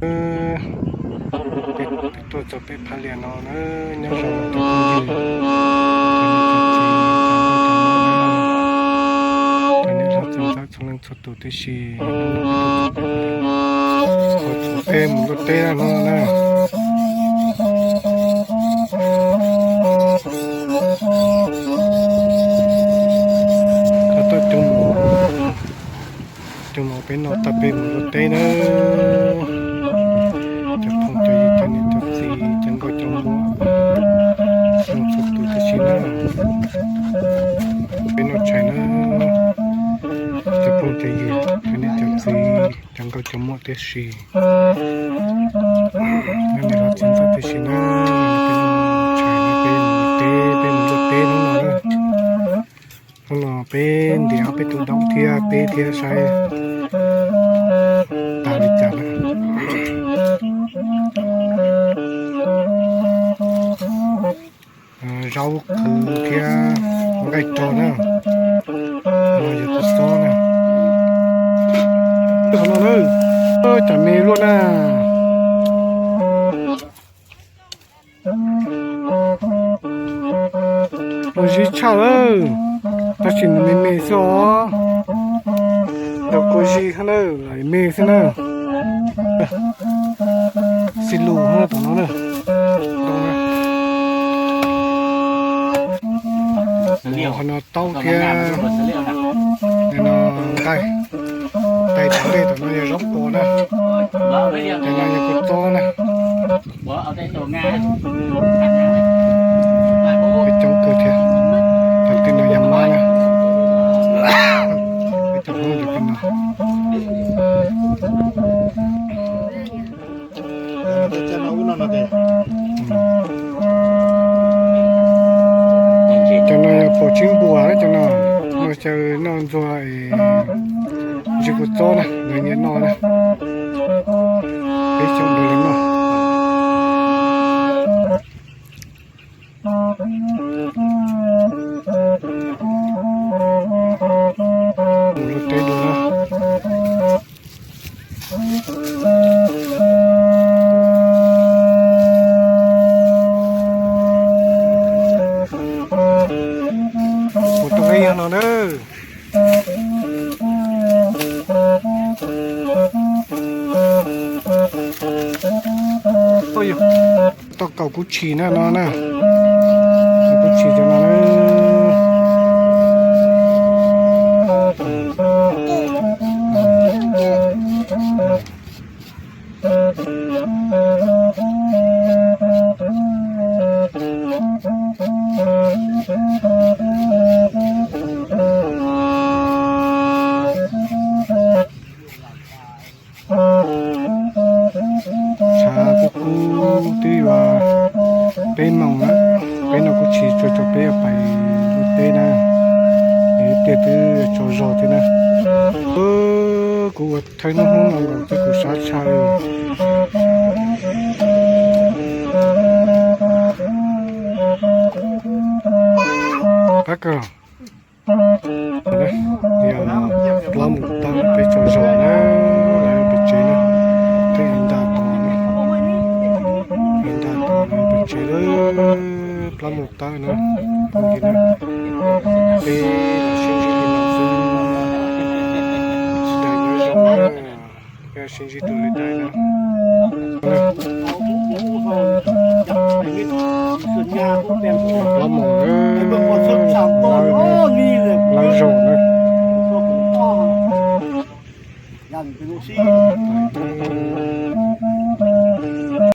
Peb tuaj txog peb phab liaj no na, nyob zoo cov phooj ywg, cov niam cov txiv, cov nkauj cov muam, cov niam hlob txiv ntxawm txhua leej txhua tus tib si. Peb mus luaj teb no na. Coj tau cov mov, cov mov peb noj tag peb mus luaj teb na. Cov phooj cov ywg, cov niam cov txiv, cov nkauj cov muam, txhua leej txhua tus tib si na. Peb noj tshais na, cov phooj cov ywg, cov niam cov txiv, cov nkauj cov muam tib si. Nyob niam hlob txiv ntxawm tib si na, peb noj tshais na, peb mus luaj teb, peb mus luaj teb hnub no na. Hnub no peb ntiav peb tus doom thiab peb thiab saib tas li cas na. Zaub qhwv thiab nqaij rog na. No yog tus xob na. Qhov no na, cas me luaj na. Ua zib tshaj lawm, tab sis nws me me xwb os. Ntau kua zib hab na, me xwb na. Xib lus hab tom no na. Qhov no taub thiab, no nqaij. Tais tom ntej tom no yog zaub qos na. Tais no yog kua txob na. Peb coob kawg thiab. Cov twg no yog mab na. Peb cov Hmoob yog peb no. Cov no yog paum tsib npuas cov no, no xyaw noj ntxuag es ntsw kua txob na, lawv nyiam noj na. Peb xyaw ntawd lawv noj. Mus luaj teb dua na. Mus tau ib yam no na. Tau kaum kuv tshis na no na. Kuv tshis cov no na. Tshav kub kub twb yuav peb moos na, peb no kuv tsis tsuas tso peb pais luaj teb na, es tiaj twb tsaus zog thiab na. Kuv ua thawj hnub hnub no nkaus twb kuv sab tshaj li. Qab kawg. Yog plaub moos tawm peb tsaug zog na, lawv pem tsev na, twb nta tod na, nta tod pem tsev lawm, plaub moos tawm na, phooj ywg na, peb los sib ntsib li no xwb, sawv daws nyob zoo na, peb sib ntsib rau lwm daim na. Plaub moos, lawv zaum na.